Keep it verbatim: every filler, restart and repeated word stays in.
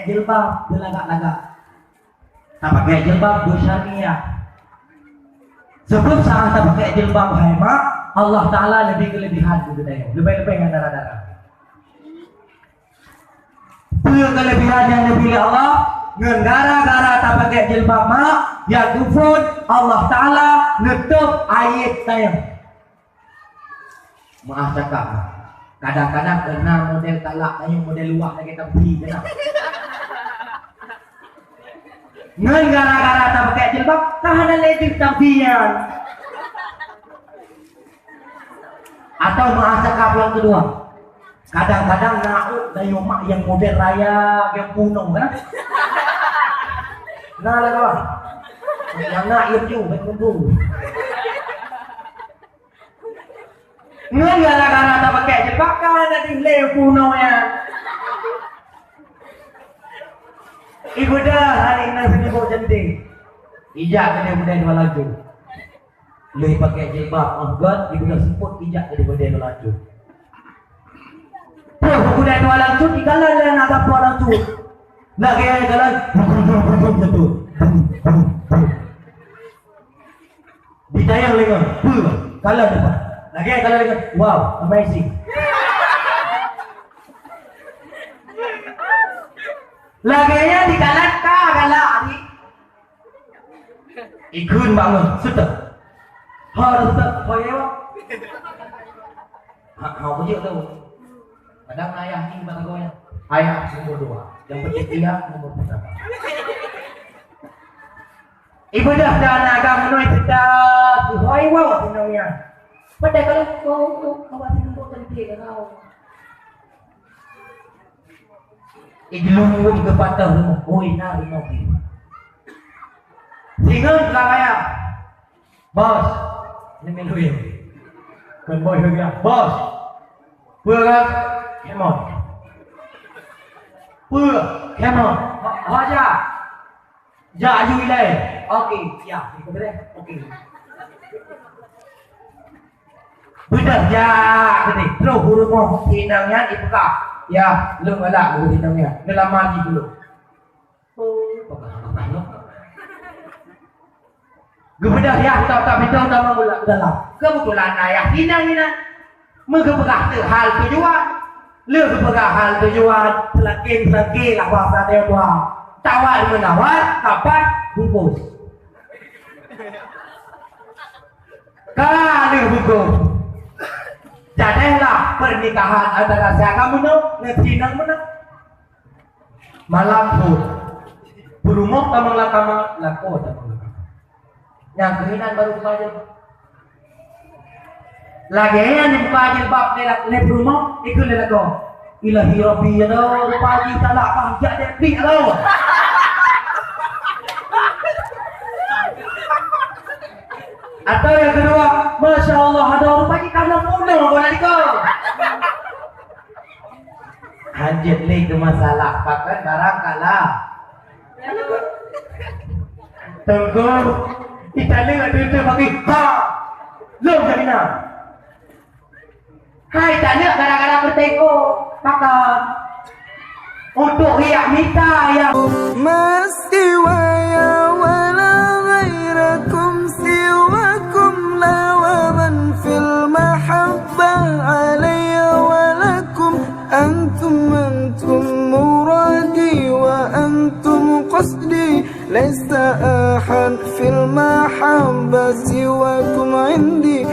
Jilbab beulagak-lagak. Tapakai jilbab beusyariah. Sebab saat tapakai jilbab hai mak, Allah Taala lebih kelebihan keu geutanyoe, lebih-lebih ngon dara-dara. Peue kelebihan nyang geubri lé Allah? Ngon gara-gara tapakai jilbab mak, nyang geuphon Allah Taala neutôb aib tanyoe. Meu'ah cakap, kadang-kadang keu na model talak tanyoe model luwah lagèe tapi keu na. Ngon gara-gara tapakai jilbab, ka hana lé jeuet tapi nyan. Atau meu'ah cakap nyang keudua, kadang-kadang na ôk tanyoe mak nyang model raya nyang punong kan? Na lah kawan. Nyang na ieup ju baik kumpul. Ngon gara-gara tapakai jilbab ka hana deuh lé punong nyan. Ibeudôh hari nyan seumeubeuet cantik. Ijak keu dia budai dua laju. Lheueh pakai jilbab, oh God, ibeudôh seupôt ijak keu dia budai dua laju. Poh budai dua laju, dikalon lé aneuk gapoh laju. Lagèe kalon. Ditayang lé ngon, beuh, kalon depan. Lagèe kalon lé ngon, wow, amazing. Lagèe nyan dikalon ka galak, di. Ikheun bak ngon, seutôt. Ho, seutôt, ho, ya, Wak. Ha, ha, beujeuet tu. Kadang ayah ni bak sagoe nyan. Ayah nomor dua. Yang penting dia nomor pertama. Ibeudôh dan agam meunoi teuta keuhôi woe sinong nyan. Padahai kalau kau, kau, kau masih lembut cantik kau. Igelung geupatah rumoh, oi na rumoh ni. Singon Surabaya. Bos, ni Milwin. Kon bos lagi lah. Bos. Peue kan? Kemon. Peue? Kemon. Ho-, hoja. Jak aju ilée. Oke, ya, itu boleh. Oke. Beudôh jak tadi, troh u rumoh si inong nyan ipeugah, "Yah, lôn galak u rumoh si inong nyan, lôn lamar jih dulu." Oh, peugah-peugah nyoe. Geubeudôh yah, tap-tap pintoe tamong u dalam. Keubeutulan ayah si inong nyan. Meugeupeugah teuh hal tujuan. Lheueh geupeugah hal tujuan, seulaki-seulaki lah bahasa Jawa. Tawar-menawar, dapat bungkus. Ka lheueh bungkus. Jadehlah pernikahan antara si agam meunoe ngon si inong meunoe. Malam phôn. Peurumoh tamong lam kama, lakoe tamong lam kama. Nyang keuhinan baru buka jilbab. Lagèe nyan dibuka jilbab lé la-, lé peurumoh, ikheun lé lakoe. Ilahi Rabbi, ya Allah, rupa jih talak bah jak dek pik Allah. Atau nyang keudua, Masya Allah, adoe rupa jih ka na punong boh ladiko. Hanjeuet lé keu masalah, pakon barang kalah. Teungku, italeuek ateueh bagi ha. Lom jadi na. Hai taleuek gara-gara peuteungku, pakon. Untuk riak mita nyang ما سواي ولا غيركم سواكم لا ومن في المحبة علي ولكم أنتم أنتم مرادي وأنتم قصدي ليس أحد في المحبة سواكم عندي